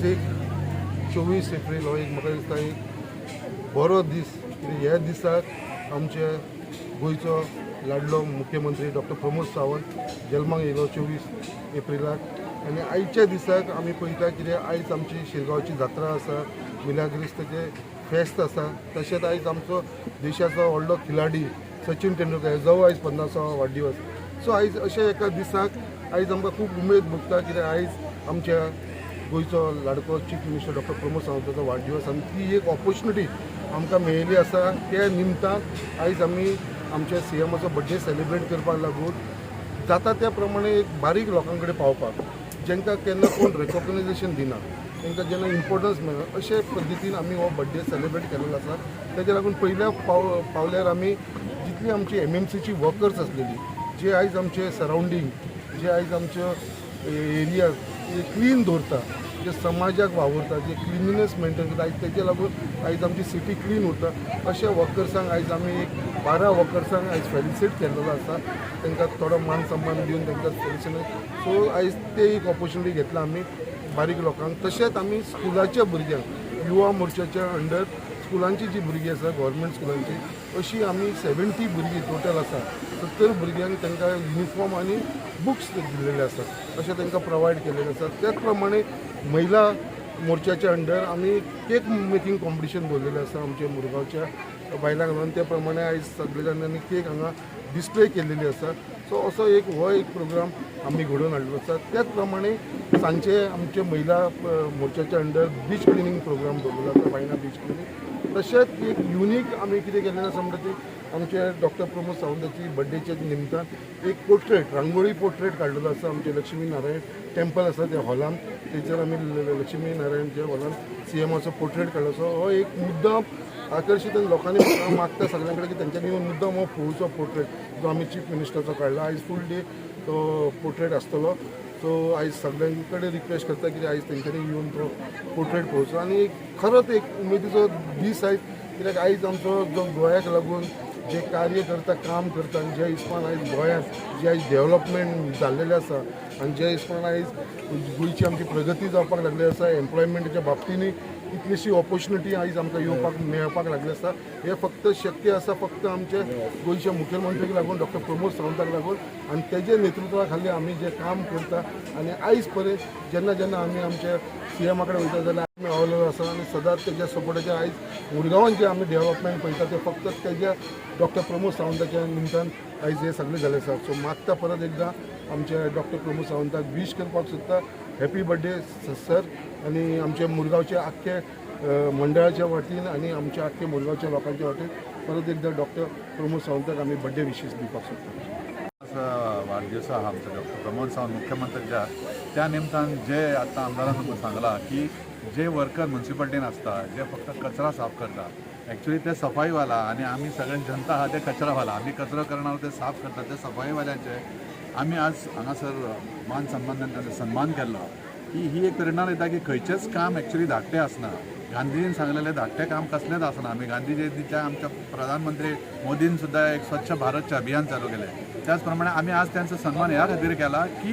एक 24 एप्रील हो एक म्हाका दिसता एक बरो दीस, कित्याक ह्या दिसाक आमचे गोंयचो लाडलो मुख्यमंत्री डॉक्टर प्रमोद सावंत जल्माक येयलो 24 एप्रिलाक. आनी आयच्या दिसाक आमी पळयता कितें, आयज आमची शिरगांवची जात्रा आसा, मिलाग्रिस्ताचें फेस्त आसा. तशेंच आयज आमचो देशाचो व्हडलो खिलाडी सचिन तेंडुलकर हेजो आयज 50वो वाडदिवस. सो आयज अशा एका दिसाक आयज आमकां खूब उमेद भोगता, कित्याक आयज आमच्या गोंयचो लाडको चीफ मिनिस्टर डॉक्टर प्रमोद सावंताचो वाडदिवस आनी ती एक ऑपॉर्च्युनिटी आमकां मेळिल्ली आसा. त्या निमतान आयज आमी आमच्या सीएमाचो बड्डे सेलिब्रेट करपाक लागून जाता त्या प्रमाणे एक बारीक लोकां कडेन पावपाक, जांकां केन्ना कोण रेकॉग्नायझेशन दिना, तांकां जेन्ना इम्पॉर्टन्स मेळना, अशे पद्दतीन आमी हो बड्डे सेलिब्रेट केलेलो आसा. तेज्या लागून पयल्या पावल्यार आमी जितली आमची एमएमसीची वर्कर्स आसलेली, जे आयज आमचे सरावंडींग, जे आयज आमच्यो एरिया क्लीन दवरता, जे समाजाक वावुरता, जे क्लिनिनेस मेंटेन करता, आयज तेजे लागून आयज आमची सिटी क्लीन उरता, अशा वर्कर्सांक आयज आमी एक 12 वर्कर्सांक आयज फेलिसिट केल्लो आसा. तांकां थोडो मान सन्मान दिवन तांकां फेलिसिट. सो आयज ते एक ऑपॉर्च्युनिटी घेतला आमी बारीक लोकांक. तशेंच आमी स्कुलाच्या भुरग्यांक, युवा मोर्चाच्या अंडर स्कुलांची जी भुरगीं आसा, गव्हर्मेंट स्कुलांची, अशी आमी 70 भुरगीं टोटल आसा. 70 भुरग्यांक तांकां युनिफॉर्म आनी बुक्स दिल्लेले आसात, अशें तांकां प्रोवायड केलेलें आसा. त्याच प्रमाणे महिला मोर्चाच्या अंडर आमी केक मेकिंग कॉम्पिटिशन दवरलेलें आसा आमच्या मुरगांवच्या बायलांक लागून. त्या प्रमाणे आयज सगळे जाणांनी केक हांगा डिस्प्ले केलेली आसा. सो असो एक हो एक प्रोग्राम आमी घडोवन हाडलो आसा. त्याच प्रमाणे सांजचे आमचे महिला मोर्चाच्या अंडर बीच क्लिनींग प्रोग्राम दवरलेलो आसा, बायना बीच क्लिनींग. तशेंच एक युनीक आमी कितें केलेलें आसा म्हणटा ती आमचे डॉक्टर प्रमोद सावंताची बड्डेच्या निमतान एक पोर्ट्रेट, रांगोळी पोर्ट्रेट काडलेलो आसा. आमचे लक्ष्मी नारायण टेम्पल आसा त्या हॉलान, थंयसर आमी लक्ष्मी नारायणच्या हॉलान सीएमाचो पोर्ट्रेट काडलो. सो हो एक मुद्दाम आकर्शीत आनी लोकांनी म्हाका मागता सगळ्यां कडेन की तेंच्यांनी येवन मुद्दाम हो पळोवचो पोर्ट्रेट जो आमी चीफ मिनिस्टराचो काडला. आयज फूल डे तो पोर्ट्रेट आसतलो. सो आयज सगळ्यां कडेन रिक्वेस्ट करता की आयज तेंच्यांनी येवन तो पोर्ट्रेट पळोवचो. आनी एक खरोच एक उमेदीचो दीस आयज, कित्याक आयज आमचो जो गोंयाक लागून जे कार्य करता, काम करता आनी ज्या हिसपान आयज गोंयांत जे आयज डेव्हलपमेंट जाल्लेलें आसा आनी ज्या हिसपान आयज गोंयची आमची प्रगती जावपाक लागली आसा, एम्प्लॉयमेंटाच्या बाबतीनूय कितलीशी ऑपॉर्च्युनिटी आयज आमकां येवपाक मेळपाक लागली आसा, हें फक्त शक्य आसा फक्त आमचे गोंयच्या मुखेलमंत्रीक लागून, डॉक्टर प्रमोद सावंताक लागून आनी तेजे नेतृत्वा खाली आमी जें काम करता. आनी आयज पर्यंत जेन्ना जेन्ना आमी आमच्या सीएमा कडेन वयता जाल्यार आमी अवेलेबल आसा आनी सदांच तेज्या सपोर्टाचेर आयज मुरगांवान जें आमी डेव्हलपमेंट पळयता तें फक्त तेज्या डॉक्टर प्रमोद सावंताच्या निमतान आयज हें सगळें जालें आसा. सो मागता परत एकदां आमच्या डॉक्टर प्रमोद सावंताक वीश करपाक सोदता, हॅपी बर्थडे सर. आनी आमच्या मुरगांवचे आख्खे मंडळाच्या वतीन आनी आमच्या आख्खे मुरगांवच्या लोकांच्या वतीन परत एकदां डॉक्टर प्रमोद सावंताक आमी बर्थडे विशीस दिवपाक सोदता. आज वाढदिवस आहा आमचो डॉक्टर प्रमोद सावंत मुख्यमंत्र्याच्या. त्या निमतान जे आतां आमदारान तुमकां सांगलां की जे वर्कर म्युन्सिपाल्टीन आसता, जे फक्त कचरा साफ करता, एक्चुअली ते सफाईवाला आनी आमी सगळे जनता आहा ते कचरावाला. आमी कचरो करणार, ते साफ करता. ते सफाईवाल्यांचे आमी आज हांगासर मान सन्मान तांचो सन्मान केल्लो की ही एक प्रेरणा दिता की खंयचेंच काम एक्चुअली धाकटें आसना. गांधीजीन सांगलेलें धाकटें काम कसलेंच आसना. आमी गांधी जयंतीच्या आमच्या प्रधानमंत्री मोदीन सुद्दां एक स्वच्छ भारतचें अभियान चालू केलें. त्याच प्रमाणे आमी आज त्यांचो सन्मान ह्या खातीर केला की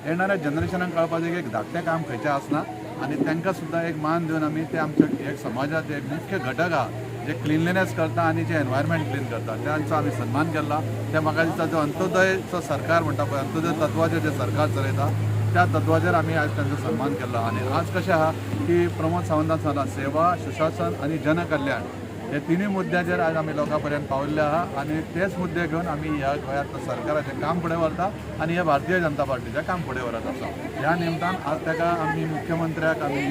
येणाऱ्या जनरेशनाक कळपाक जाय की एक धाकटें काम खंयचें आसना आनी तांकां सुद्दां एक मान दिवन आमी ते आमच्या एक समाजात एक मुख्य घटक आहा, जे क्लिनलीनेस करता आनी जे एनवायरमेंट क्लीन करता, तांचो आमी सन्मान केला. ते म्हाका दिसता जो अंत्योदयचो सरकार म्हणटा पळय, अंत्योदय तत्वाचेर जे सरकार चलयता, त्या तत्वाचेर आमी आज तांचो सन्मान केला. आनी आज कशें आहा की प्रमोद सावंतान सांगला, सेवा, सुशासन आनी जनकल्याण हे तिनूय मुद्द्याचेर आज आमी लोकां पर्यंत पाविल्ले आहा आनी तेच मुद्दे घेवन आमी ह्या गोंयांत सरकाराचें काम फुडें व्हरता आनी ह्या भारतीय जनता पार्टीचें काम फुडें व्हरत आसा. ह्या निमतान आज ताका आमी मुख्यमंत्र्याक आमी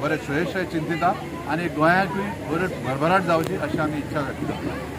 बरे शुभेच्छा चिंतिता आनी गोंयाकूय बरे भरभराट जावची अशी आमी इच्छा व्यक्त करता.